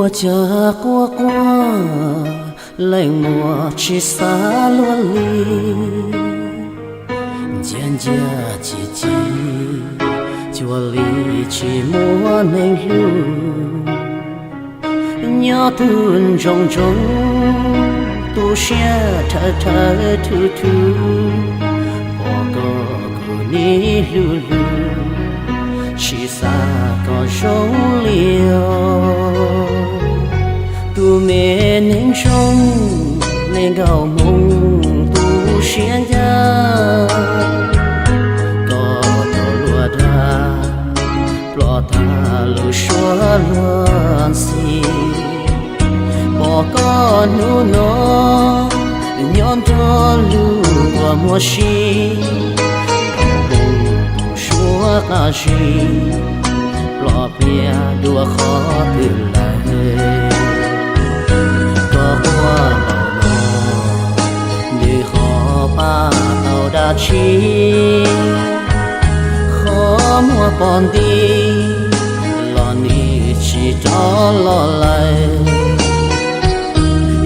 Ua cas quaj quaj leej muaj tsis xav luag li, ncia ncia ci ci, cuag li tsis muaj neeg hlub. Nyob twg ntsoov ntsoov, tu siab dhawv dhawv thwv thwv, pom koj kuv nim hlub hlub, tsis xav kom zoo li os. Tus me neeg zoo, me nkauj hmoob tu siab ncaj, koj tau luag dag, ploj tag lub suab luag ntxhi. Pom koj hnub no, nyob nrog luag kua muag si, hmoob tu suab qab zib, ploj pliag dua qhov twg lawm. Koj quaj los no, nws ho pab tau dab tsi? Qhov muag pom nti los nws tsis rov los lawm.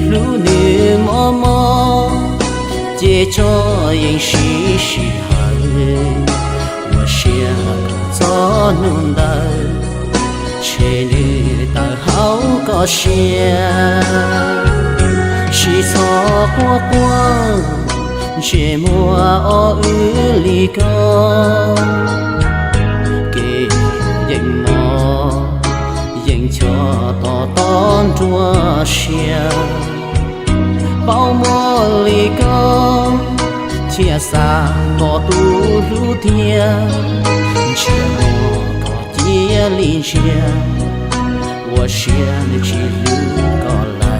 Hlub nws mob mob, ces tso yeej sib sij hawm, ua siab kom txog hnub ntawd, ntshe nws tawm hauv koj siab. Tsis txhob quaj quaj, ntsej muag ob wb li ko, kev yeej mos, yeej ncho tos tos nruab siab. Paub muaj li ko, thiaj xav kom tus hlub tiag, ntsej muag koj cia li ntsia, ua siab nws tsis hlub koj lawm.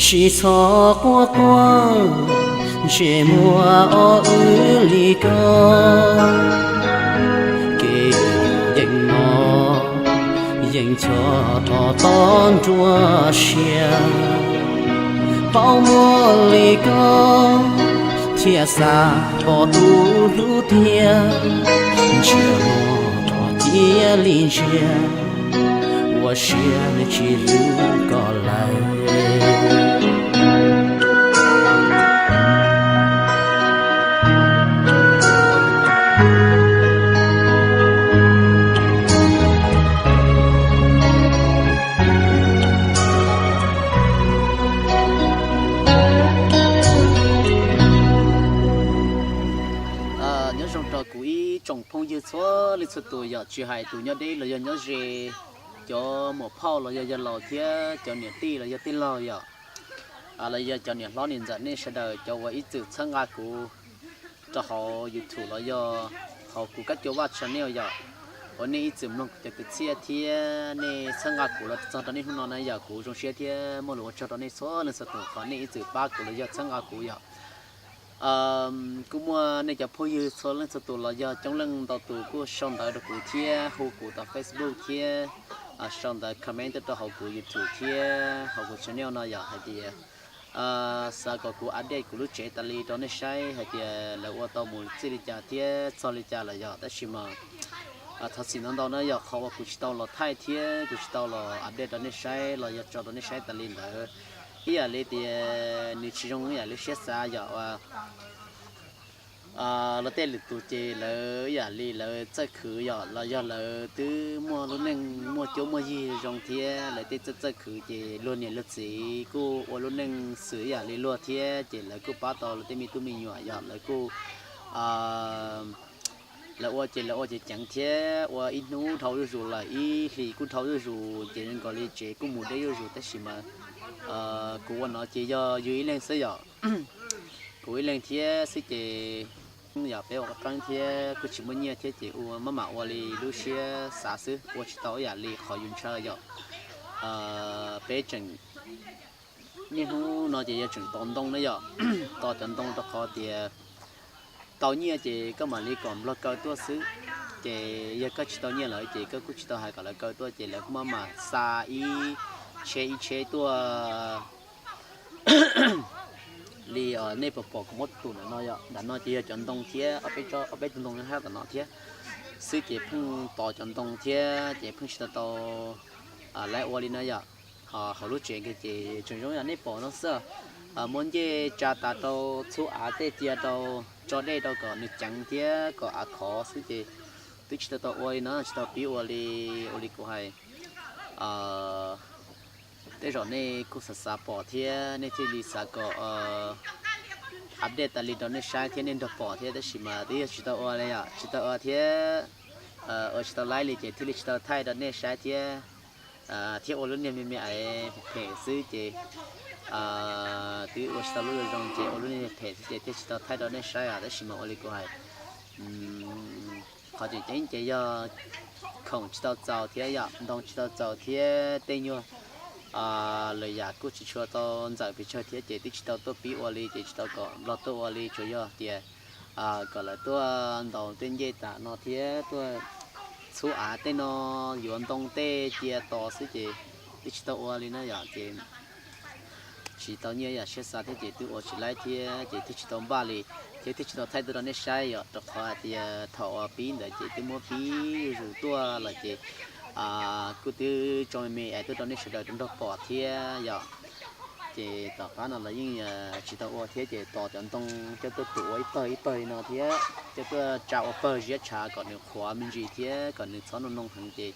Tsis txhob quaj quaj, ntsej muag ob wb li ko, kev yeej mos, yeej ncho tos tos nruab siab. Paub muaj li ko, thiaj xav kom tus hlub tiag, ntsej muag koj cia li ntsia, ua siab nws tsis hlub koj lawm. Nyob zoo rau kuv ib tsoom phooj ywg txhua leej txhua tus yom, tsis hais tus nyob deb los yog nyob ze, cov muam phauj los yog yawg laus thiab cov niam tij los yog tij laug yom, los yog cov niam hlob niam ntxawm nej sawv daws cov uas ib txwm txhawb nqa kuv rau hauv YouTube los yog hauv kuv Kab Cua Vaj channel yom, uas nej ib txwm mloog kuv cov kwv txhiaj thiab nej txhawb nqa kuv los txog rau niaj hnub no na yom, kuv zoo siab thiab muaj lus ua tsaug rau nej txhua leej txhua tus qhov nej ib txwm pab kuv los yog txhawb nqa kuv yom. Kuj muaj nej cov phooj ywg txhua leej txhua tus los yog coob leej ntau tus kuj sau ntawv rau kuv thiab hu kuv tom Facebook thiab sau ntawv comment tuaj rau hauv kuv YouTube thiab hauv kuv channel no yom hais tias xav kom kuv update kuv lub tsev tas li rau nej saib hais tias lawv ua tau mus txij li cas thiab txog li cas lawm yom, tab sis mas thov txim ntau ntau na yom, qhov uas kuv tsis tau los thaij thiab kuv tsis tau los update rau nej saib los yog tso rau nej saib tas li ntawd, ib yam li tias nws tsis zoo ib yam li siab xav yom. Los tej lwm tus ces lawv ib yam li lawv txawj khwv yom, los yog lawv twb muaj lub neej muaj cuab muaj yig zoo thiab lawv tej txawj txawj khwv ces luag niam luag txiv kuj ua lub neej xwm ib yam li luag thiab ces lawv kuj pab tau lawv tej me tub me nyuam yom, lawv kuj lawv ua ces lawv ua ceev ceev thiab ua ib hnub dhau zuj zus lawm ib hlis kuj dhau zuj zus ces zoo nkaus li tsev kuj mus deb zuj zus tab sis mas kuv ua no ces yog yus ib leeg xwb yom, kuv ib leeg thiab xwb ces qeeb, yog peb ua qeeb thiab kuj tsis muaj nyiaj thiab ces ua maj mam ua li lub siab xav xwb, ua tsis tau ib yam li qhov yus ntshaw yom. Peb tseem, niaj hnub no ces yog tseem tos ntoo na yom, tos cov ntoo rau qhov tias tau nyiaj ces koj mam li kom nplog kaw tuaj xwb. Ces yog koj tsis tau nyiaj lawm ces koj kuj tsis tau hais kom lawv kaw tuaj ces lawv kuj maj mam xa ib tsheb ib tsheb tuaj li nej pom pom kuv muab tus ntawm no yom. Ntawm no ces yog cov ntoo thiab ob peb tug ntoo nyob hab tom no thiab xwb ces pheej tos cov ntoo thiab ces pheej tsis tau tau lawv ua li na yom. Ho hauv lub tsev ces tseem zoo yam nej pom no xwb. Muab ncej tsa tas rau txhub av tej cia rau tso dej rau kom nws ceev thiab kom av khov xwb ces twb tsis tau tau ua li no, tsis tau pib ua li, ua li kuv hais. Tej zaum nej kuj xav xav pom thiab nej thiaj li xav kom update tas li rau nej saib thiab nej nrog pom thiab, tab sis mas twb yog tsis tau ua li yom, tsis tau ua thiab ua tsis tau laib li ces thiaj li tsis tau thaij rau nej saib thiab, thiab ua lub niag me me es phem phem xwb ces twb ua tsis tau lub zoo ces ua lub niag phem xwb ces thiaj tsis tau thaij rau nej saib os. Tab sis mas ua li kuv hais, qhov tseem ceeb ces yog khoom tsis tau txaus thiab yom, ntoo tsis tau txaus thiab tej nyuag lwm yam kuj tsis tshua tau ntxawm pes tsawg thiab ces twb tsis tau tuaj pib ua li ces tsis tau kom nplog tuaj ua li, tsuas yog tias kom lawv tuaj ntaus tej ncej tam no thiab tuaj txhub av tej no, yuav ntoo tej cia tos xwb ces twb tsis tau ua li na yom. Ces tsis tau nyiaj yam siab xav thiab ces twb ua tsis laib thiab ces thiaj tsis tau npaj li, thiab thiaj tsis tau thaij tuaj rau nej saib yom, rau qhov hais tias thaum uas pib ntawd ces twb muab pib zuj zus tuaj lawm ces kuj twb tso me me es tuaj rau nej sawv daws rau nrog pom thiab yom. Ces tom qab no los yeej tsis tau ua thiab ces tos cov ntoo coj tuaj tus ua ib pawg ib pawg li no thiab coj tuaj tsa ua pawg ziab tshav kom nws qhuav me ntsis thiab kom nws txhob noo noo heev ces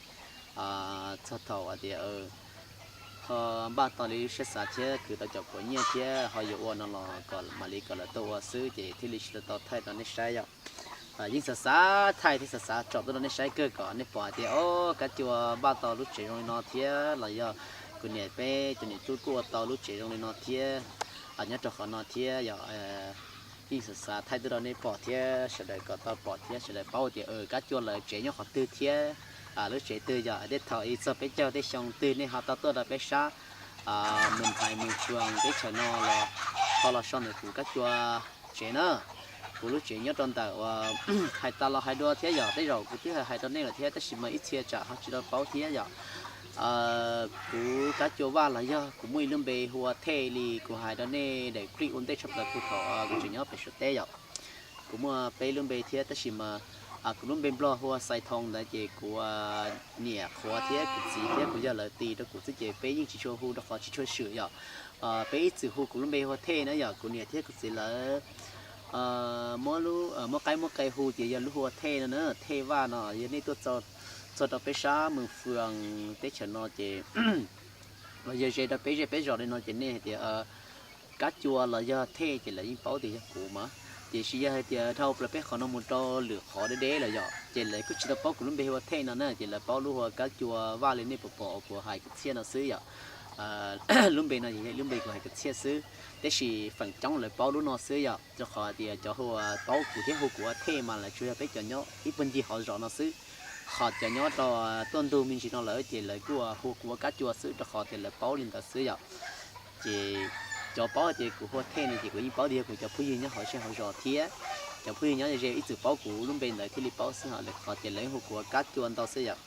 txog thaum hais tias ho npaj tau li lub siab xav thiab kwv tau cov kuam nyiaj thiab ho yuav ua no los kom mam li kom lawv tuaj ua xwb ces thiaj li tsis tau tau thaij rau nej saib yom. Yeej xav xav thaij thiab xav xav tsom tuaj rau nej saib kawg kom nej pom hais tias o, Kab Cua npaj tau lub tsev zoo li no thiab los yog kuv niam peb cov niam tub kuj ua tau lub tsev zoo li no thiab nyob rau qhov no thiab yom. Yeej xav xav thaij tuaj rau nej pom thiab sawv daws kom tau pom thiab sawv daws paub tias Kab Cua lawv tsev nyob qhov twg thiab lub tsev twg yom. Tej thaum ib txog peb caug tej xyoo twg nej ho tau tuaj rau peb sab Moos Hais Moos Fwm teb chaws no los ho los so ntawm kuv Kab Cua tsev na. Kuv lub tsev nyob rau ntawm uas hais tas los hais dua thiab yom, tej zaum kuv twb hais hais rau nej lawm thiab tab sis mas ib txhia tsam ho tsis tau paub thiab yom. Kuv Kab Cua Vaj los yog kuv muaj ib lub npe hu ua Thej li kuv hais rau nej daim clip ua ntej tshaj plaws puag thaum kuv tseem nyob pem Suav teb yom. Kuv muaj peb lub npe thiab tab sis mas kuv lub npe Nplog hu ua Xais Thoo ntawd ces kuv niam qhuav thiab kuv txiv thiab kuv yawg lawv tis rau kuv xwb ces peb yeej tsis tshua hu rau qhov tsis tshua swm yom. Peb ib txwm hu kuv lub npe hu ua Thej na yom, kuv niam thiab kuv txiv lawv muab qaib muab qe hu ces yog lub hu ua Thej no na, Thej Vaj no. Yog nej tuaj txog rau peb sab Moos Fwm teb chaws no ces los yog ze rau peb zej peb zos li no ces nej hais tias Kab Cua los yog Thej ces lawv yeej paub tias yog kuv mas. Tiam sis yog hais tias dhau plaws peb qhov no mus rau lwm qhov deb deb lawm yom ces lawv kuj tsis tau paub kuv lub npe hu ua Thej no na, ces lawv paub lub hu ua Kab Cua Vaj li nej puas pom uas kuv hais kwv txhiaj no xwb yom. Lub npe no yog lub npe kuv hais kwv txhiaj xwb, tab sis feem coob lawv paub lub no xwb yom, rau qhov tias cov hu paub kuv thiab hu kuv ua Thej mas lawv tsuas yog peb cov nyob ib puag ncig hauv zos no xwb. Ho cov nyob rau tuaj ntug me ntsis no lawm ces lawv kuj hu kuv ua Kab Cua xwb rau qhov tias lawv paub li ntawd xwb yom. Ces cov paub tias kuv hu ua Thej no ces kuv yeej paub tias yog kuv cov phooj ywg nyob hauv zej hauv zos thiab cov phooj ywg nyob ze ib txwm paub kuv lub npe ntawd thiaj li paub xwb, ho lawv qhov ces lawv hu kuv ua Kab Cua ntau xwb yom.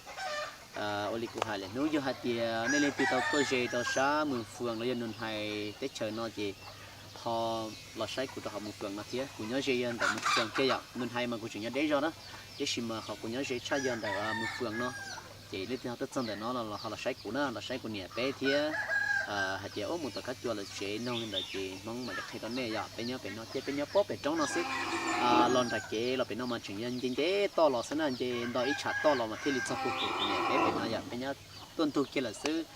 Ua li kuv hais lawm hnub yog hais tias nej leej twg tau tuaj ze rau sab Moos Fwm los yog Noos Hais teb chaws no ces ho los saib kuv rau hauv Moos Fwm no thiab. Kuv nyob ze yog ntawm Moos Fwm kiag yom, Noos Hais mas kuv tseem nyob deb zog na, tiam sis mas qhov kuv nyob ze tshaj yog ntawm Moos Fwm no. Ces leej twg ho tuaj txog ntawm no los ho los saib kuv na, los saib kuv niam peb thiab hais tias ub mus tom Kab Cua lawv tsev noog li ntawd ces Hmoob mam li qhia rau nej yom. Peb nyob pem no thiab peb nyob pob pem roob no xwb. Los nram kev los pem no mas tseem yog nce nce toj los xwb na, nce nto ib tsham toj los mas thiaj li txog puag pem kuv niam peb pem no yom. Peb nyob tuaj ntug kiag lawm xwb.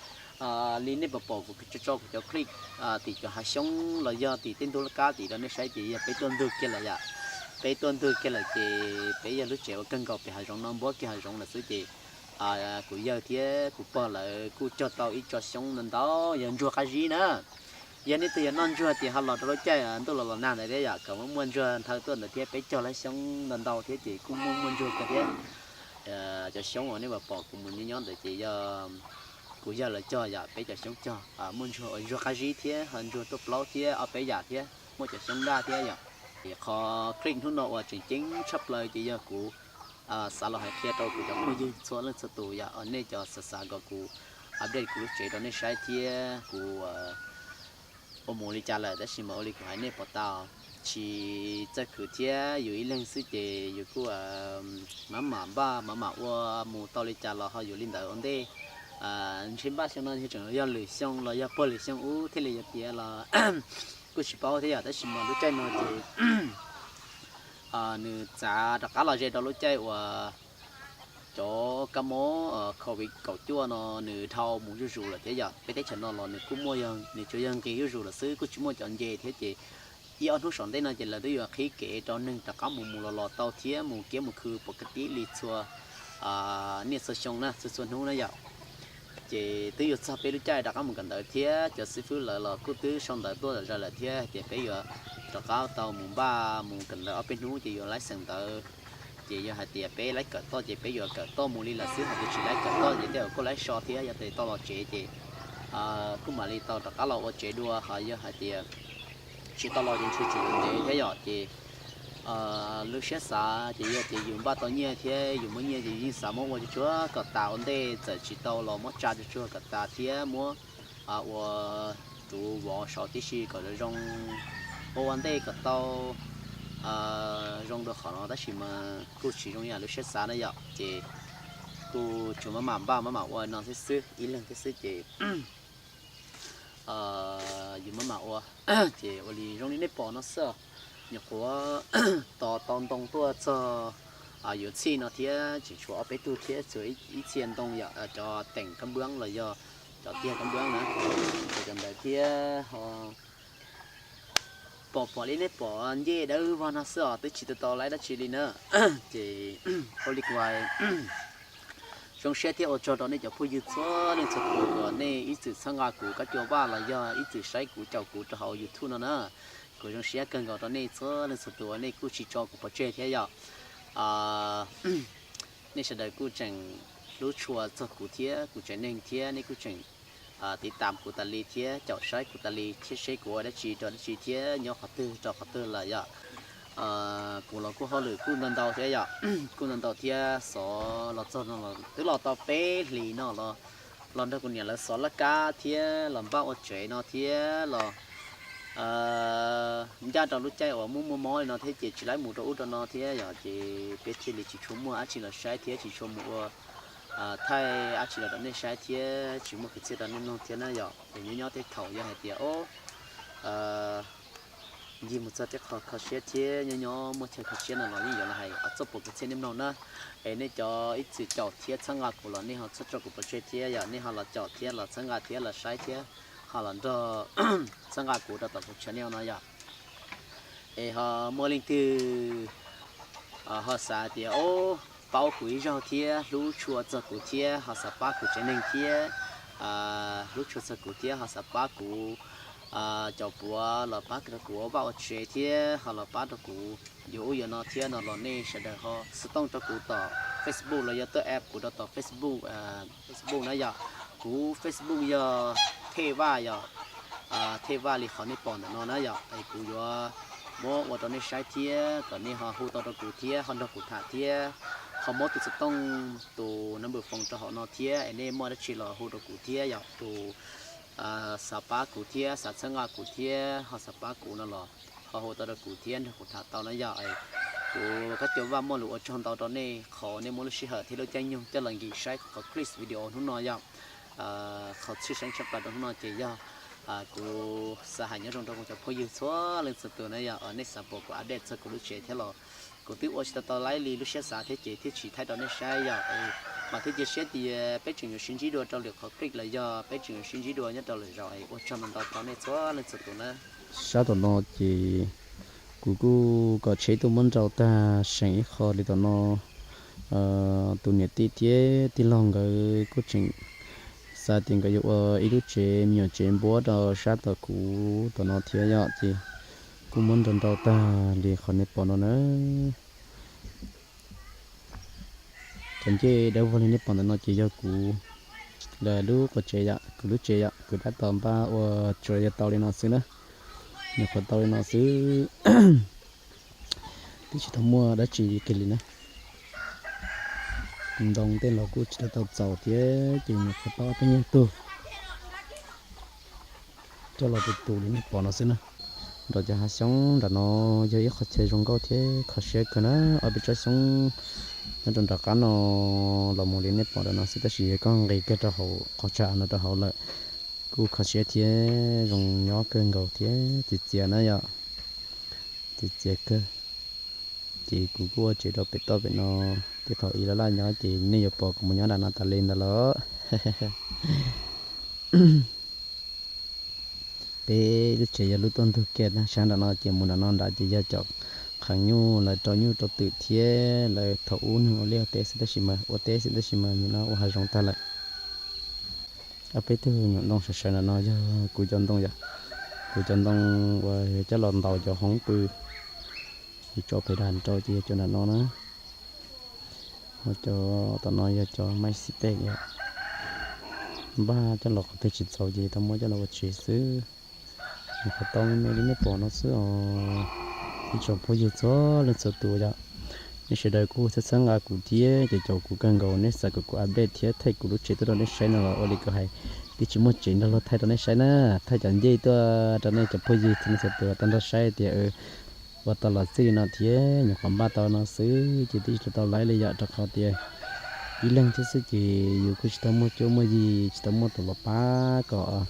Li nej puas pom kuv tso tso kuv cov clip tim cov hav xyoob los yog tim tej ntug laj kab tim rau nej saib ces yog peb tuaj ntug kiag lawm yom. Peb tuaj ntug kiag lawm ces peb yog lub tsev uas kawg nkaus pem hav zoov no, npuab kiag hav zoov lawm xwb ces kuv yawg thiab kuv pog lawv kuj cog tau ib tso xyoob ntau ntau yog ntsuag qab zib na. Yog nej twg yog noj ntsuag ces ho los rau lub caij ntuj los los nag ntawd thiab yom, kom muaj muaj ntsuag nthawv tuaj ntawd thiab, peb cog lawv xyoob ntau ntau thiab ces kuj muaj muaj ntsuag kawg thiab. Cov xyoob uas nej pom kuv mus nyob nyob ntawd ces yog kuv yawg lawv cog yom, peb cov xyoob cog muaj ntsuag, ntsuag qab zib thiab ho ntsuag tuaj plaub thiab ob peb yam thiab, muaj cov xyoob daj thiab yom. Ces qhov clip hnub no uas tseem ceeb tshaj plaws ces yog kuv xav los hais qhia rau kuv cov phooj ywg txhua leej txhua tus yom, nej cov xav xav kom kuv update kuv lub tsev rau nej saib thiab kuv ua mus li cas lawm, tab sis mas ua li kuv hais nej pom tau, tsis txawj khwv thiab yus ib leeg xwb ces yus kuj mam mam npaj mam mam ua, mus tau li cas los ho yuav li ntawd ua ntej. Ntshe npaj xyoo no tseem yog lwm xyoo los yog puag lwm xyoo ub thiaj li yuav tiav los kuj tsis paub thiab yom, tab sis mas lub caij no ces nws txav rov qab los ze rau lub caij uas cov kab mob covid kaum cuaj no nws dhau mus zuj zus lawm thiab yom. Peb teb chaws no los nws kuj muaj, nws tsuas yog nqis zuj zus lawm xwb, kuj tsis muaj cov nce thiab ces ib ob hnub saum ntej no ces lawv twb yuav qhib kev rau neeg rov qab mus mus los los tau thiab mus kiab mus khw pom kaj tib li txhua niaj txhua xyoo na, txhua txhua hnub na yom. Ces twb yuav txog peb lub caij rov qab mus kawm ntawv thiab cov xib fwb lawv los kuj twb sau ntawv tuaj zom zaws lawm thiab hais tias peb yuav rov qab tau mus npaj mus kawm ntawv ob peb hnub ces yuav laib xeem ntawv. Ces yog hais tias peb laib kawm toj ces peb yuav kawm toj mus li lawm xwb, hos tias tsis laib kawm toj ces tej zaum kuj laib so thiab, yog tias tau los tsev ces kuj mam li tau rov qab los ua tsev dua, hos yog hais tias tsis tau los ces ntshe tseem yuav ntev thiab yom. Ces lub siab xav ces yog tias yus npaj tau nyiaj thiab yus muaj nyiaj ces yus yeej xav muab ua tsuag tsuag kom tas ua ntej, txawm tsis tau los muab tsa tsuag tsuag kom tas thiab muab ua ruv vov saud tib si kom zoo, ua ua ntej kom tau zoo dua qhov no, tab sis mas kuj tsis zoo yam lub siab xav na yom. Ces kuj tsuas maj mam npaj maj mam ua no xwb xwb, ib leeg thiab xwb ces yus maj mam ua. Ces ua li zoo li nej pom no xwb, nyuam qhuav tos tau ntoo tuaj txog yuav txhij no thiab tseem tshuav ob peb tug thiab txhua ib txhia ntoo yom, cov teem kab npab los yog cov tiag kab npab na, cov ntawd thiab ho pom pom li nej pom ncej dawb vog no xwb os, twb tsis tau tau laib dab tsi li na. Ces ua li kuv hais, zoo siab thiab ua tsaug rau nej cov phooj ywg txhua leej txhua tus uas nej ib txwm txhawb nqa kuv kab cua vaj los yog ib txwm saib kuv caum kuv rau hauv YouTube no na. Kuv zoo siab kawg nkaus rau nej txhua leej txhua tus uas nej kuj tsis tso kuv pov tseg thiab yom. Nej sawv daws kuj tseem hlub tshua txog kuv thiab kuv tsev neeg thiab nej kuj tseem tiv tam kuv tas li thiab caum saib kuv tas li thiab seb kuv ua dab tsi rau dab tsi thiab nyob qhov twg rau qhov twg lawm yom. Kuv los kuj hauj lwm kuj ntau ntau thiab yom, kuj ntau ntau thiab xov los txog no los twb los tau peb hlis no los, los nrog kuv niam lawv xov laj kab thiab los npaj ua tsev no thiab los ncaj rau lub caij uas muaj muaj mob li no thiab ces tsis laib mus rau ub rau no thiab yom, ces peb thiaj li tsis tshua muaj dab tsi los saib thiab tsis tshua mus ua thaij dab tsi los rau nej saib thiab tsis muaj kwv txhiaj rau nej mloog thiab na yom. Es nyob nyob tej thaum yog hais tias o ncig mus txog tej qho kho siab thiab nyob nyob muaj chaw kho siab no los yeej yuav los hais txoj puas kwv txhiaj nej mloog na. Es nej cov ib txwm caum thiab txhawb nqa kuv los nej ho txhob tso kuv pov tseg thiab yom, nej ho los caum thiab los txhawb nqa thiab los saib thiab ho los nrog txhawb nqa kuv rau tom kuv channel no yom. Es ho muaj leej twg ho xav tias o paub kuv ib zaug thiab hlub tshua txog kuv thiab ho xav pab kuv tsev neeg thiab hlub tshua txog kuv thiab ho xav pab kuv caum puav los pab rau kuv ua vaj ua tsev thiab ho los pab rau kuv yuav ub yuav no thiab no los nej sawv daws ho xov tooj rau kuv tom Facebook los yog tuaj add kuv rau tom Facebook, Facebook na yom. Kuv Facebook yog Thej Vaj yom, Thej Vaj li qhov nej pom ntawm no na yom. Es kuv yuav muab ua rau nej saib thiab kom nej ho hu tau rau kuv thiab ho nrog kuv tham thiab ho muab tus xov tooj tus number phone rau hauv no thiab es nej muaj dab tsi los hu rau kuv thiab yom. Tus xav pab kuv thiab xav txhawb nqa kuv thiab ho xav pab kuv no los ho hu tau rau kuv thiab nrog kuv tham tau na yom. Kuv Kab Cua Vaj muaj lus ua tsaug ntau rau nej qhov nej muab lub sij hawm thiab lub caij nyoog coj los nkim saib qhov clip video hnub no yom. Qhov tshwj xeeb tshaj plaws rau hnub no ces yog kuv xav hais nyob zoo rau kuv cov phooj ywg txhua leej txhua tus na yom, nej xav pom kuv update txog kuv lub tsev thiab los kuv twb ua tsis tau tau laib li lub siab xav thiab ces thiaj tsis thaij rau nej saib yom. Mas thiab cia siab tias peb tseem yuav sib ntsib dua rau lwm qhov clip los yog peb tseem yuav sib ntsib dua nyob rau lwm zaus, ua tsaug ntau ntau rau nej txhua leej txhua tus na. Sab tom no ces kuv kuj kom tsheb tuaj muab nrau tag seem ib qho li tom no. Tus niam tij thiab tij laug nkawd kuj tseem Xav tias nkawd yuav ua ib lub tsev me nyuam tsev npuab rau sab tom kuv tom no thiab yom, ces kuj muab nrau nrau tag li qhov nej pom no na. Cov ncej dawb vog li nej pom ntawm no ces yog kuv lub qhov tsev yom, kuv lub tsev yom, kuv tab tom npaj ua tsuas yog tau li no xwb na. Nyuam qhuav tau li no xwb, twb tsis tau muaj dab tsi kiag li na. Ntoo tej los kuj tsis tau txaus thiab ces nyuam qhuav tau ob peb nyuag tug coj los tu tu li nej pom no xwb na. Nram cov hav xyoob nram no yog ib qhov chaw zoo nkauj thiab kho siab kawg na. Ob peb tsob xyoob nyob rau nram qab no los mus li nej pom rau no xwb, tab sis yog koj nqis kiag rau hauv qhov chaw no rau hauv lawm kuj kho siab thiab zoo nyob kawg nkaus thiab txias txias na yom, txias txias kawg. Ces kuv kuj ua tsev rau pem toj pem no, tej thaum ib laj laj nyob ces nej yuav pom kuv mus nyob nram no tas li ntawd los. Peb lub tsev yog lub tuaj ntug kiag sab nram no ces mus nram no nrad ces yog cov qheev nyuj lawv rau nyuj rau twm thiab lawv thaum ub neeg ua liaj teb xwb tab sis mas ua teb xwb tab sis mas nim no ua hav zoov tag lawm. Ob peb tug nyuam ntoo sawv sawv nram no yog kuv cov ntoo yom, kuv cov ntoo uas coj los ntaus cov hoob pw, kuv tso pes das rau ces yog cov nram no na. Ho cov tom no yog cov maiv xib pej yom, npaj coj los qhov twg tsis txaus ces tau muab coj los ua tsev xwb. Nyuam qhuav tau me me li nej pom no xwb os. Ib tsoom phooj ywg txhua leej txhua tus yom, nej sawv daws kuj txhawb txhawb nqa kuv thiab caum caum kuv kawg nkaus, nej xav kom kuv update thiab thaij kuv lub tsev tuaj rau nej saib no los ua li kuv hais, twb tsis muaj tsev nrog luag thaij rau nej saib na. Thaij cov ncej tuaj rau nej cov phooj ywg txhua leej txhua tus tau nrog saib tias ua tau los txij li no thiab nyuam qhuav npaj tau no xwb ces twb tsis tau laib li yom, rau qhov tias ib leeg thiab xwb ces yus kuj tsis tau muaj cuab muaj yig, tsis tau muaj tus los pab kom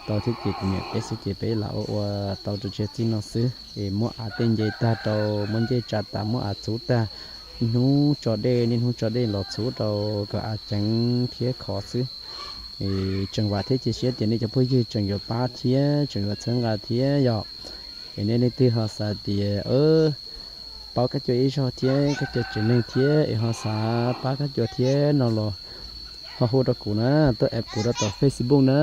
tau thiab ces kuv niam peb xwb ces peb lam ua ua tau rau tsis txij no xwb es muab av tej nce tag rau, muab ncej tsa tas, muab av txhuv tag, niaj hnub tso dej niaj hnub tso dej los txhuv rau kom av ceev thiab khov xwb. Tseem vam thiab cia siab tias nej cov phooj ywg tseem yuav pab thiab tseem yuav txhawb nqa thiab yom. Es nej leej twg ho xav tias paub Kab Cua ib zaug thiab Kab Cua tsev neeg thiab es ho xav pab Kab Cua thiab no los ho hu rau kuv na, tuaj add kuv rau tom Facebook na.